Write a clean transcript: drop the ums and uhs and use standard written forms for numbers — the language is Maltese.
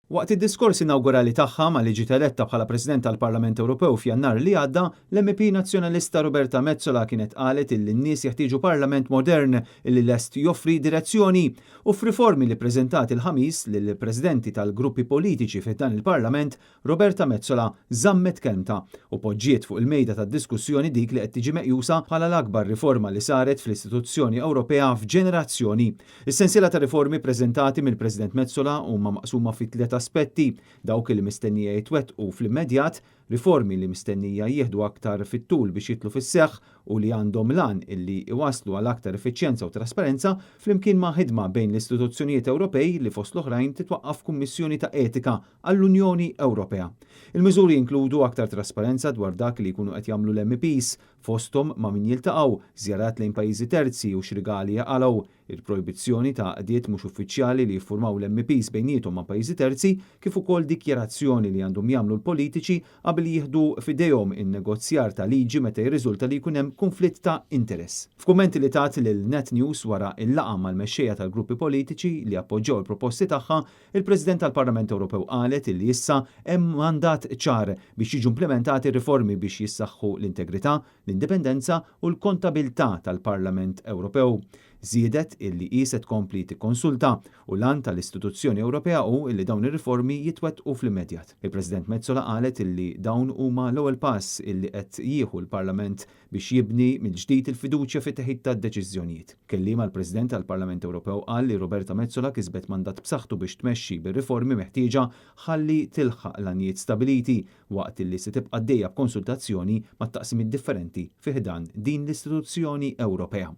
Waqt id-diskors inawgurali tagħha malli ġiet eletta bħala President tal-Parlament Ewropew f'Jannar li għadda, l-MEP Nazzjonalista Roberta Metsola kienet qalet illi n-nies jeħtieġu Parlament modern illi lest joffri direzzjoni u f'riformi li ppreżentat il-Ħamis lill-Presidenti tal-gruppi politiċi fi ħdan il-Parlament Roberta Metsola żammet kelmtha u poġġiet fuq il-mejda tad-diskussjoni dik li qed tiġi meqjusa bħala l-akbar riforma li saret fl-istituzzjoni Ewropea f'ġenerazzjoni. Is-sensiela ta' riformi ppreżentati mill-President Metsola huma maqsuma fi tliet aspetti, dawk li mistennija jitwettqu fl-immedjat, riformi li mistennija jieħdu aktar fit-tul biex jidħlu fis-seħħ u li għandhom l-għan illi jwasslu għal aktar effiċjenza u trasparenza, flimkien ma' ħidma bejn l-istituzzjonijiet Ewropej li fost l-oħrajn titwaqqaf Kummissjoni ta' Etika għall-Unjoni Ewropea. Il-miżuri jinkludu aktar trasparenza dwar dak li jkunu qed jagħmlu l-MEPs, fosthom ma' min jiltaqgħu, żjarat lejn pajjiżi terzi u x'rigali jaqalgħu, il-projbizzjoni ta' għaqdiet mhux uffiċjali li jiffurmaw l-MEPs bejniethom ma' pajjiżi terzi kif ukoll dikjarazzjoni li għandhom jagħmlu l-politiċi qabel jieħdu f'idejhom in-negozjar ta' liġi meta jirriżulta li jkun hemm kunflitt ta' interess. F'kummenti li tat lil Net News wara l-laqgħa mal-mexxejja tal-gruppi politiċi li appoġġjaw il-proposti tagħha, il-President tal-Parlament Ewropew qalet illi issa hemm mandat ċar biex jiġu implimentati r-riformi biex jissaħħu l-integrità, l-indipendenza u l-kontabilità tal-Parlament Ewropew. Żiedet illi hi se tkompli tikkonsulta u l-għan tal-istituzzjoni Ewropea hu illi dawn ir-riformi jitwettqu fl-immedjat. Il-President Metsola qalet illi dawn huma l-ewwel pass illi qed jieħu l-Parlament biex jibni mill-ġdid il-fiduċja fit-teħid tad-deċiżjonijiet. Kelliem għall-President tal-Parlament Ewropew qal li Roberta Metsola kisbet mandat b'saħħtu biex tmexxi bir-riformi meħtieġa ħalli tilħaq l-għanijiet stabiliti waqt illi se tibqa' għaddejja b'konsultazzjoni mat-taqsimiet differenti fi ħdan din l-istituzzjoni Ewropea.